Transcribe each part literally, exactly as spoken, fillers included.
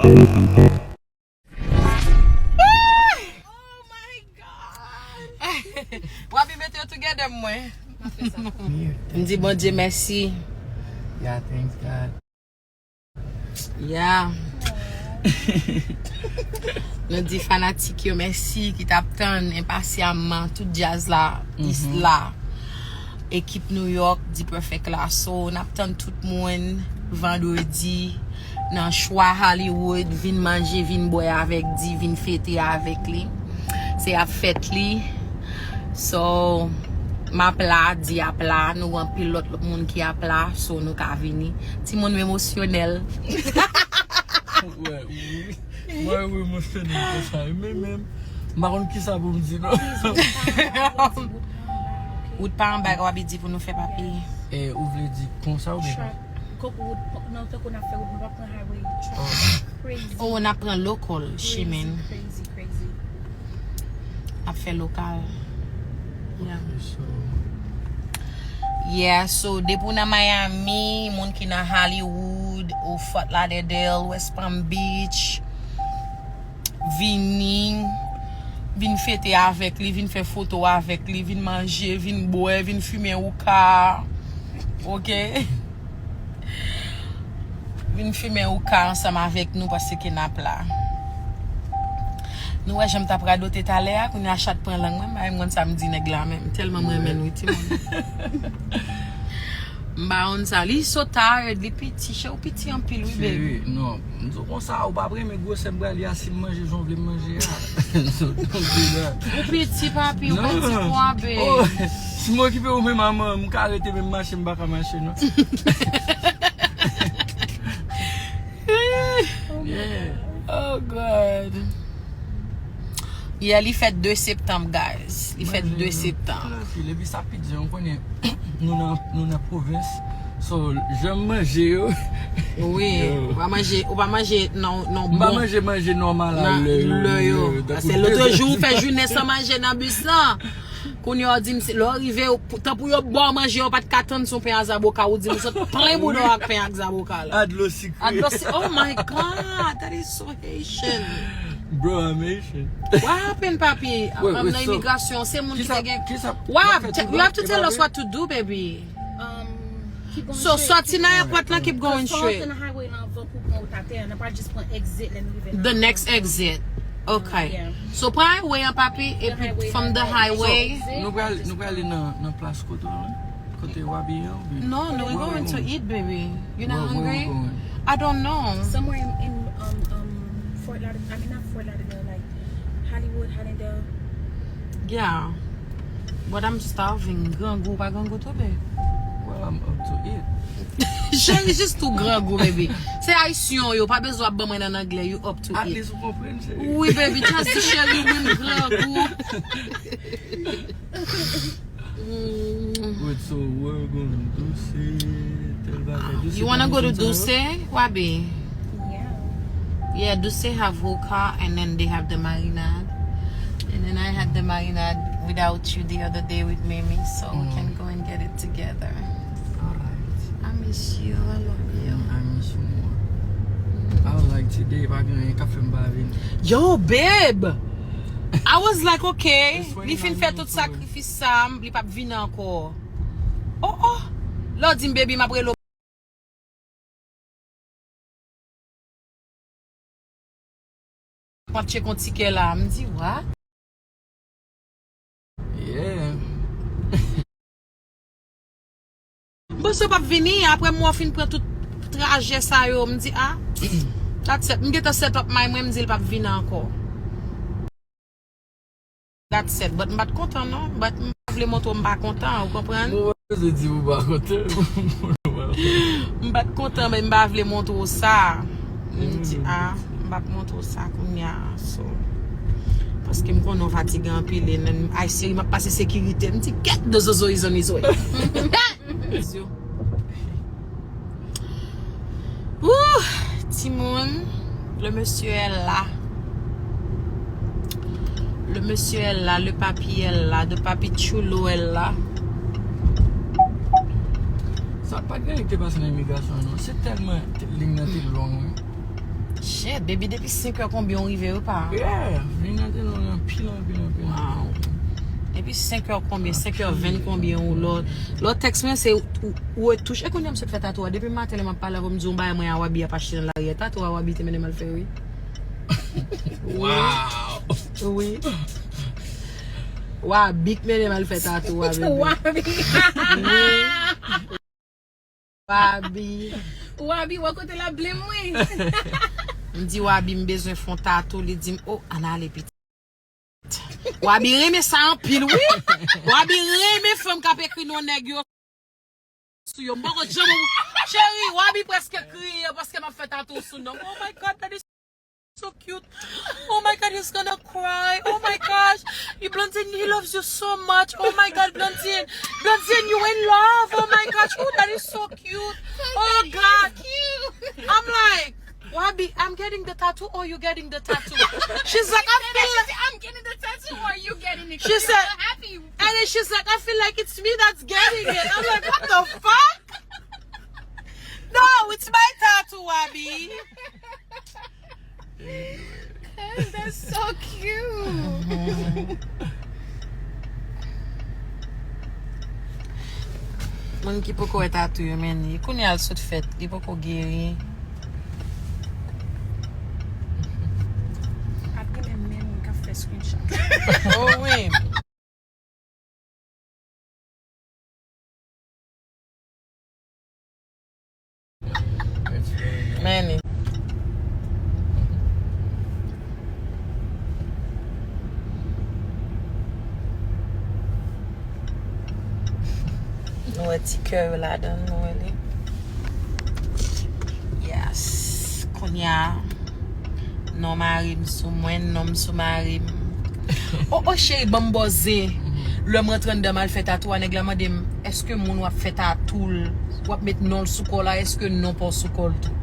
Wabi, mete yo together mwen. M di Bondye mèsi. Yeah, thanks God. Yeah. Nou di fanatik yo mèsi ki t ap tann enpasyamman tout djaz la. Is la. Ekip New York, The Perfect Lasso, n ap tann tout moun vandredi nan Chwa Hollywood. Vin manje, vin bwè avèk Di, vin fete avèk li. Se ap fèt li. So, m ap la, Di ap la, nou anpil lòt moun ki ap la, so nou ka vini. Timoun, m emosyonèl. Wè, wi. Mwen, wi, emosyonèl konsa, wi, men menm. M pa konn kisa pou m di, non. Wout pa anba, Wabi di pou nou fè, papi. E, ou vle di konsa oubyen pa? Kòk wout, non, tankou n ap fè wout, nou pa pran highway, traffic crazy. Oh, n ap pran local, chimen. Crazy, crazy. Ap fè lokal. Yeah. Ok, so, Yeah, so depi w nan Miami, moun ki nan Hollywood, ou Fort Lauderdale, West Palm Beach, vini, vin fete avèk li, vin fè foto avèk li, vin manje, vin bwè, vin fimen ouka. Ok? Vin fimen ouka ansanm avèk nou paske n ap la. Nou wè jan m t ap radote talè a, kounye a chat pran lang mwen, m pa menm konn sa m di nèg la menm. Tèlman m renmen nou, timoun. M pa konn sa. Li so tired, li piti, chè, ou piti anpil, wi, baby. Cheri, non. M di w konsa, ou pa renmen gwosè m pral ye a, si m manje jan w vle m manje a. So, don't do that. Ou piti, papi, ou pa ti pwa, baby. Oh, si m okipe ou menm, manman, m ka rete, men m mache, m pa ka mache, non. Yeah. Oh, God. Yeah, li fèt de septanm, guys. Li fèt de septanm. Tranquille, epi sa piti jan, ou konnen, nou nan, nou nan pwovens. So, jan m manje yo. Wi, ou pa manje, ou pa manje non, non M pa bon. Manje, manje nòmal a lè yo. Lè yo. Paske lòt jou, ou fè jounen san manje nan bis lan. Kounye a, w di m, lè w rive, tan pou yo ba w manje, w pa t ka tann se yon pen ak zaboka, ou di m, ou sot plen bouda w ak pen ak zaboka la. Ak dlo sikre. Ak dlo si-, oh my God, that is so Haitian. Bro, I'm Haitian. What happened, papi? Wait, Um, wait, nan so, imigrasyon, se moun ki kisa, te gen. kisa, What? fè tout You have to dlo, tell us epa what to do, baby. Um, keep going So, straight. Sòti nan airport lan, keep going Cause straight. Nan highway lan, anvan pou pran wout atè a, nan pa jis pran exit lè nou rive nan The next exit. Okay. Yeah. So, pran highway an, papi, epi from the highway. Nou pral, nou pral nan, nan plas kote w lan. Kote w abiye an, oubyen? No, no, we're going to eat, baby. You're not Where, where we hungry? Going? I don't know. Somewhere in, in um, um, Fort Lauderdale, I mean, not Fort Lauderdale, like Hollywood, Hollywood. Yeah. But I'm starving. Grangou, pa grangou tou, babe. Well, I'm up to it. Cheri, just tou grangou, baby. Se Ayisyen yo, pa bezwen ap ban mwen nan anglè, you up to At it. Least ou konprann, cheri. Wi, baby, just di cheri, wi, m grangou. Mm. Wait, so we're going Dulce, tel bagay. Dulce You wanna pa go to nan zòn sa yo? Dulce, Wabi? Yeah. Yeah, Dulce have hookah, and then they have the marinade. And then I had the marinade without you the other day with Mimi, so we Mm. can go and get it together. Alright. I miss you, I love you. I miss you more. I was like, today, pa gen anyen k ap fè m pa vin. Yo, babe! I was like, okay, It's li fin twenty-nine fè tout minutes. Sakrifis sa, li p ap vin ankò. Oh, oh! Lè w di m, baby, m ap rele w. M ap tcheke yon tikè la. M di, what? Yeah. M panse w p ap vini, apre m wè w fin pran tout trajè sa yo, m di, ah, that's it. M gentan set up mind mwen, m di l p ap vini ankò. That's it. But m pa t kontan, non. But m pa vle montre w m pa kontan, ou konprann? Mwen pa bezwen di ou pa kontan. M pa t kontan, men m pa vle montre w sa. M di, ah, m p ap montre w sa kounye a, so. Paske m konnen w fatige anpil, e nan Ayisyen, m ap pase sekirite. M di, get the zozo is on his way. Ouh, timoun, le monsieur est là. Le monsieur est là, le papi est là, the papi chulo est là. Sa pa t gen anyen ki te pase nan imigrasyon an, non. Se tèlman liy nan te long, wi. Shit, baby, depi senk è konbyen ou rive repa? Yeah, vin nan tele anpil, anpil, anpil. Wow. Depi senk è konbyen, senk è ven konbyen ou lò. Lò tèks mwen se ou, ou retouche. E kounye a m sot fè tatou a. Depi maten lè m ap pale avè w m di yon bagay mwen a Wabi ap achte nan lari a. Tatou a Wabi te mennen m al fè wi. Wow. Wi. Wabi k mennen m al fè tatou a, bebe. Wabi. Wabi. Wabi, wè kote l ap blame wi. M di Wabi m bezwen fè yon tatou, li di m, oh, ann ale pitit. Wabi renmen sa anpil, wi. Wabi renmen fanm k ap ekri non nèg yo sou yo. M poko janm, cheri, Wabi prèske kriye paske m ap fè tatou sou non. Oh my God, that is so cute. Oh my God, he's gonna cry. Oh my gosh. You, Blondine, he loves you so much. Oh my God, Blondine. Blondine, you in love. Oh my gosh. Oh, that is so cute. Oh God. I'm like, Wabi, I'm getting the tattoo or you getting the tattoo? She's like, I feel like I'm getting the tattoo or you getting it? She said- Happy. And then she's like, I feel like it's me that's getting it. I'm like, what the fuck? No, it's my tattoo, Wabi. That's so cute. Moun ki poko wè tatou yo, men li kounye a l sot fèt, li poko geri. Ap gen menm moun k ap fè screenshot. Oh wi. Meni. Nou wè ti kè yo ladan, nou wè li. Yes. Kounye a, non mari m sou mwen, non m sou mari m. Oh, oh, cheri, ban m bòze. Lè m rantre anndan m al fè tatou a, nèg la mande m, èske moun w ap fè tatou l, w ap met non l sou kò l la, èske non pa w sou kò l tou?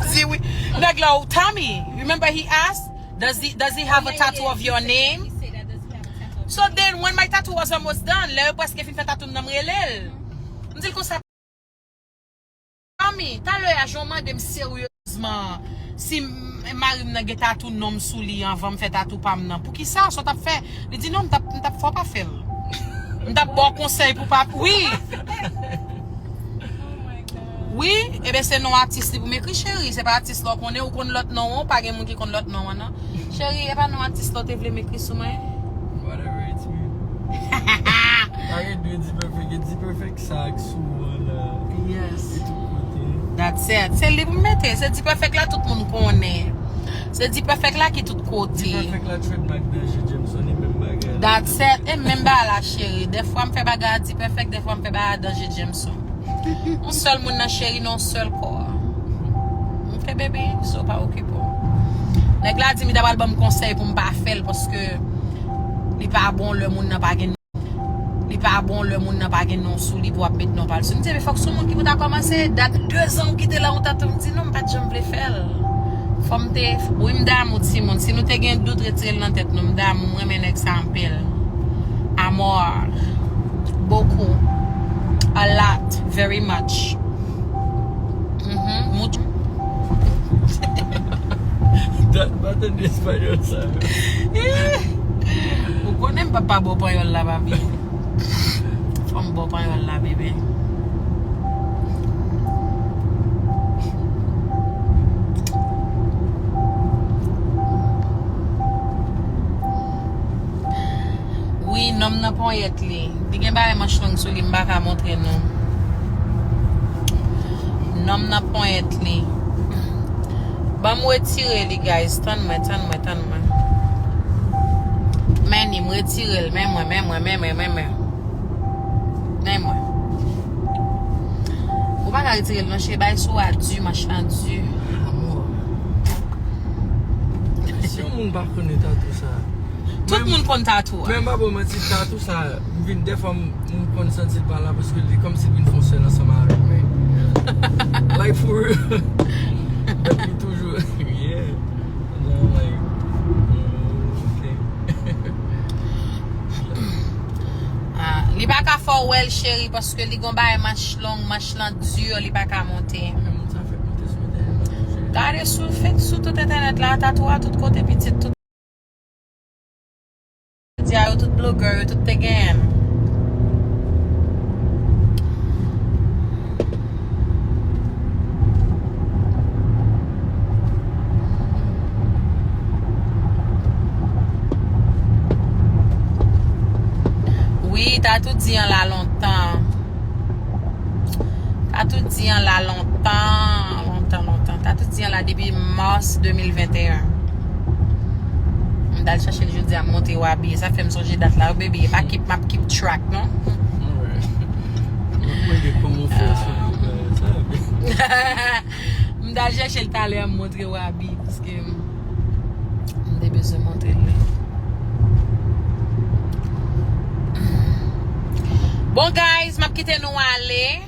Di wi. Nèg la, oh, Tommy, remember he asked, does he, does he have a tattoo of your name? So then, when my tattoo was almost done, lè yo prèske fin fè tatou m nan, m rele l. M di l konsa, Tommy, talè a, jan w mande m seryezman si m- mari m nan gen tatou non m sou li anvan m fè tatou pa m nan. Poukisa? Sa w t ap fè? Li di non, m t ap, m t ap fè w pa fè l. M t ap ba w konsèy pou pa. Wi! Wi, ebyen se non atis li pou m ekri, cheri. Se pa atis la w konnen, ou konn lòt non an, pa gen moun ki konn lòt non an, non. Cheri, e pa non atis la w te vle m ekri sou mwen? Whatever it's me. Pa gen de D-Perfect, gen D-Perfect sa ak sou an la. Yes. E tout kote. That's it. Se li pou m mete. Se D-Perfect la tout moun konnen. Se D-Perfect la ki tout kote. D-Perfect la trademark Danje Jameson, e menm bagay la. That's it. E menm bagay la, cheri. Dèfwa m fè bagay a D-Perfect, dèfwa m fè bagay a Danje Jameson. Yon sèl moun nan, cheri, nan yon sèl kò. Ok, baby, so pa okipe w. Nèg la di m li ta pral ban m konsèy pou m pa fè l paske li pa bon lè moun nan pa gen li pa bon lè moun nan pa gen non sou li pou w ap met non pa l sou. M di, men fòk se yon moun ki pou ta kòmanse. Dat dezan ou kite la, ou ta tou. M di, non, m pa t janm vle fè l. Fò m te, wi, m damou timoun. Si nou te gen dout, retire l nan tèt nou. M damou, m renmen nèg sa anpil. Amor. Beaucoup. A lot. Very much. Mhm. Mucho. Dat m pa tande espanyòl sa yo. Ou konnen m p ap pa ba w panyòl la, papi. Fò m ba w panyòl la, bebe. Wi, nonm nan ponyèt li. Li gen bagay manch long sou li, m pa ka montre nou. Nonm nan ponyèt li. Ban m retire li, guys. Tann mwen, tann mwen, tann mwen. Men li, m retire l. Men mwen, men mwen, men mwen, men mwen. Men mwen. Ou pa ka retire l, non, cheri. Bagay sou a di, machin an di. Amò. Si yon moun pa konnen tatou sa. Tout moun konn tatou a. Men m pa ba w manti, tatou sa, m vin dèfwa m m konn santi l pa la paske li kòmsi l vin fè yon sèl ansanm avèk mwen. Like, for real. But li toujou, yeah. Jan, like, oh, ok. Ah, li pa ka fè w wè l, cheri, paske li gon bagay manch long, manch lan di, li pa ka monte. Men moun sa fèk monte sou entènèt la tou, cheri. Gade sou, fèk sou tout entènèt la, tatouaj tout kote, pitit, tout medya yo, tout blogè yo, tout te genyen. Wi, Tatou di an la lontan. Tatou di an la lontan, lontan, lontan. Tatou di an la depi mas de mil venteyen. M t al chache l jodi a, m montre w abiye. Sa fè m sonje dat la, wi, baby. E pa keep, m ap keep track, non? M t al chèche l talè a, m montre w abiye, paske m te bezwen montre l. Bon, guys, m ap kite nou ale.